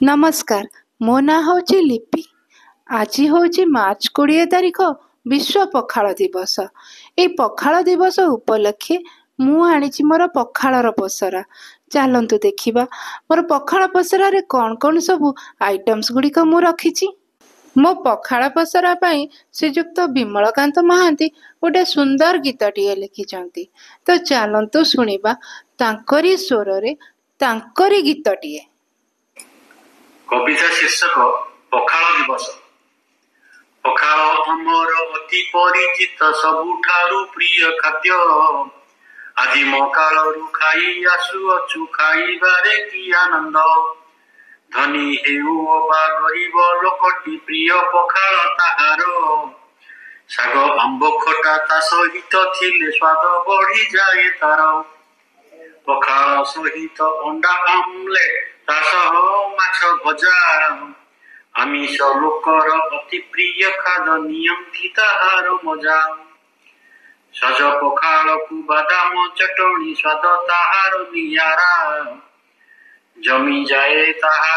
ନମସ୍କାର, ମୋ ନାଁ ହେଉଛି ଲିପି। ଆଜି ହେଉଛି ମାର୍ଚ୍ଚ 20 ତାରିଖ, ବିଶ୍ୱ ପଖାଳ ଦିବସ। ଏଇ ପଖାଳ ଦିବସ ଉପଲକ୍ଷେ ମୁଁ ଆଣିଛି ମୋର ପଖାଳର ପସରା। ଚାଲନ୍ତୁ ଦେଖିବା ମୋର ପଖାଳ ପସରାରେ କ'ଣ କ'ଣ ସବୁ ଆଇଟମ୍ସ ଗୁଡ଼ିକ ମୁଁ ରଖିଛି। ମୋ ପଖାଳ ପସରା ପାଇଁ ଶ୍ରୀଯୁକ୍ତ ବିମଳକାନ୍ତ ମହାନ୍ତି ଗୋଟେ ସୁନ୍ଦର ଗୀତଟିଏ ଲେଖିଛନ୍ତି। ତ ଚାଲନ୍ତୁ ଶୁଣିବା ତାଙ୍କରି ସ୍ୱରରେ ତାଙ୍କରି ଗୀତଟିଏ। କବିତା ଶୀର୍ଷକ ପଖାଳ ଦିବସ। ପଖାଳ ଆମର ଅତି ପରିଚିତ, ସବୁଠାରୁ ପ୍ରିୟ ଖାଦ୍ୟ। ଆଦିମ କାଳରୁ ଖାଇ ଆସୁଅଛୁ, ଖାଇବାରେ କି ଆନନ୍ଦ। ଧନୀ ହେଉ ଅବା ଗରିବ ଲୋକଟି, ପ୍ରିୟ ପଖାଳ ତାହାର। ଶାଗ, ଆମ୍ବ ଖଟା ତା ସହିତ ଥିଲେ ସ୍ୱାଦ ବଢିଯାଏ ତାର। ପଖାଳ ସହିତ ଅଣ୍ଡା ଆମଲେଟ, ତା ସହ ମାଛ ଭଜା। ଆମିଷ ଲୋକର ଅତି ପ୍ରିୟ ଖାଦ୍ୟ, ନିଅନ୍ତି ତାହାର ମଜା। ସଜ ପଖାଳକୁ ବାଦାମ ଚଟଣି, ସ୍ୱାଦ ତାହାର ନିଆରା। ଜମିଯାଏ ତାହା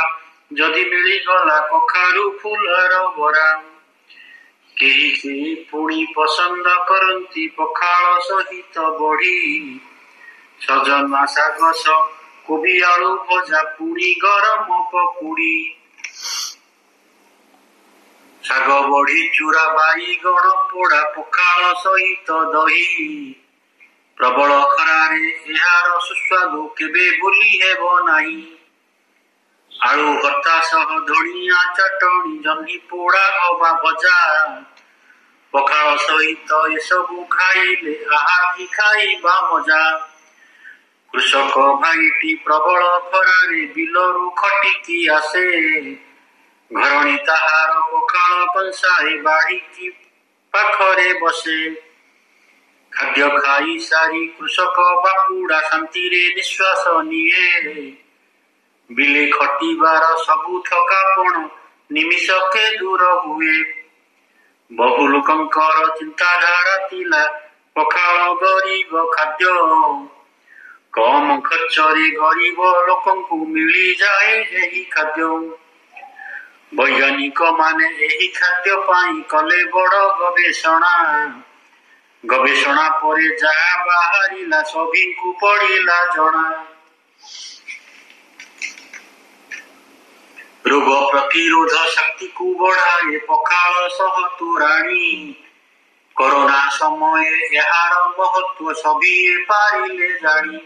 ଯଦି ମିଳିଗଲା କଖାରୁ ଫୁଲର ବରା। କେହି କେହି ପୁଣି ପସନ୍ଦ କରନ୍ତି ପଖାଳ ସହିତ ବଢି, ସଜନା ଶାଗ ସହ କୋବି ଆଳୁ ଭଜା, ପୁଣି ଗରମ ପକୁଡି। ଶାଗ, ବଢି ଚୁରା, ବାଇଗଣ ପୋଡା, ପଖାଳ ସହିତ ଦହି। ପ୍ରବଳ ଖରାରେ ଏହାର ସୁସ୍ୱାଦୁ କେବେ ଭୁଲି ହେବ ନାହିଁ। ଆଳୁ ଭର୍ତ୍ତା ସହ ଧଣିଆ ଚଟଣି, ଜହ୍ନି ପୋଡା ଅବା ଭଜା। ପଖାଳ ସହିତ ଏସବୁ ଖାଇଲେ ଆହା କି ଖାଇବା ମଜା। କୃଷକ ଭାଇଟି ପ୍ରବଳ ଖରାରେ ବିଲରୁ ଖଟିକି ଆସେ। ଘରଣୀ ତାହାର ପଖାଳ କଂସାଏ ବାଢିକି ପାଖରେ ବସେ। ଖାଦ୍ୟ ଖାଇ ସାରି କୃଷକ ବାପୁଡା ଶାନ୍ତିରେ ନିଶ୍ୱାସ ନିଏ। ବିଲେ ଖଟିବାର ସବୁ ଥକାପଣ ନିମିଷକେ ଦୂର ହୁଏ। ବହୁ ଲୋକଙ୍କର ଚିନ୍ତାଧାରା ଥିଲା ପଖାଳ ଗରିବ ଖାଦ୍ୟ। କମ ଖର୍ଚ୍ଚରେ ଗରିବ ଲୋକଙ୍କୁ ମିଳିଯାଏ ଏହି ଖାଦ୍ୟ। ବୈଜ୍ଞାନିକ ମାନେ ଏହି ଖାଦ୍ୟ ପାଇଁ କଲେ ବଡ ଗବେଷଣା। ଗବେଷଣା ପରେ ଯାହା ବାହାରିଲା, ସଭିଙ୍କୁ ପଡିଲା ଜଣା। ରୋଗ ପ୍ରତିରୋଧ ଶକ୍ତିକୁ ବଢାଏ ପଖାଳ ସହ ତୋରାଣୀ। କରୋନା ସମୟେ ଏହାର ମହତ୍ଵ ସଭିଏ ପାରିଲେ ଜାଣି।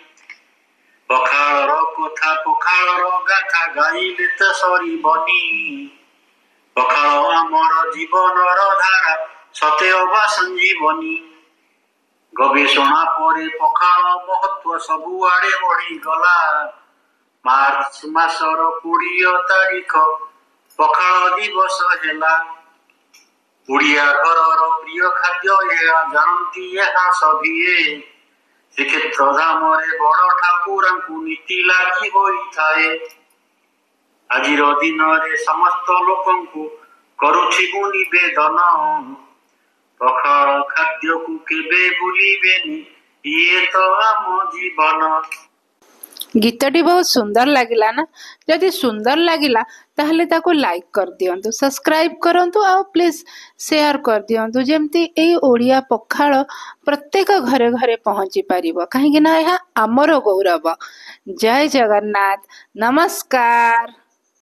ପଖାଳର କଥା, ପଖାଳର ଗାଥା ଗାଇଲେ ତ ସରିବନି। ପଖାଳ ଆମର ଜୀବନର ଧାରା, ସତେ ଅବା ସଞ୍ଜୀବନୀ। ଗବେଷଣା ପରେ ପଖାଳ ମହତ୍ଵ ସବୁଆଡେ ବଢିଗଲା। ମାର୍ଚ୍ଚ ମାସର 20 ତାରିଖ ପଖାଳ ଦିବସ ହେଲା। ଓଡ଼ିଆ ଘରର ପ୍ରିୟ ଖାଦ୍ୟ ଏହା, ଜାଣନ୍ତି ଏହା ସଭିଏ। ଶ୍ରୀକ୍ଷେତ୍ର ଧାମରେ ବଡ ଠାକୁରଙ୍କୁ ନୀତି ଲାଗି ହୋଇଥାଏ। ଆଜିର ଦିନରେ ସମସ୍ତ ଲୋକଙ୍କୁ କରୁଛି ମୁଁ ନିବେଦନ, ପଖାଳ ଖାଦ୍ୟକୁ କେବେ ଭୁଲିବେନି, ଇଏ ତ ଆମ ଜୀବନ। ଗୀତଟି ବହୁତ ସୁନ୍ଦର ଲାଗିଲା ନା? ଯଦି ସୁନ୍ଦର ଲାଗିଲା, ତାହେଲେ ତାକୁ ଲାଇକ୍ କରିଦିଅନ୍ତୁ, ସବସ୍କ୍ରାଇବ୍ କରନ୍ତୁ ଆଉ ପ୍ଲିଜ୍ ସେୟାର କରିଦିଅନ୍ତୁ, ଯେମିତି ଏଇ ଓଡ଼ିଆ ପଖାଳ ପ୍ରତ୍ୟେକ ଘରେ ଘରେ ପହଞ୍ଚି ପାରିବ, କାହିଁକି ନା ଏହା ଆମର ଗୌରବ। ଜୟ ଜଗନ୍ନାଥ, ନମସ୍କାର।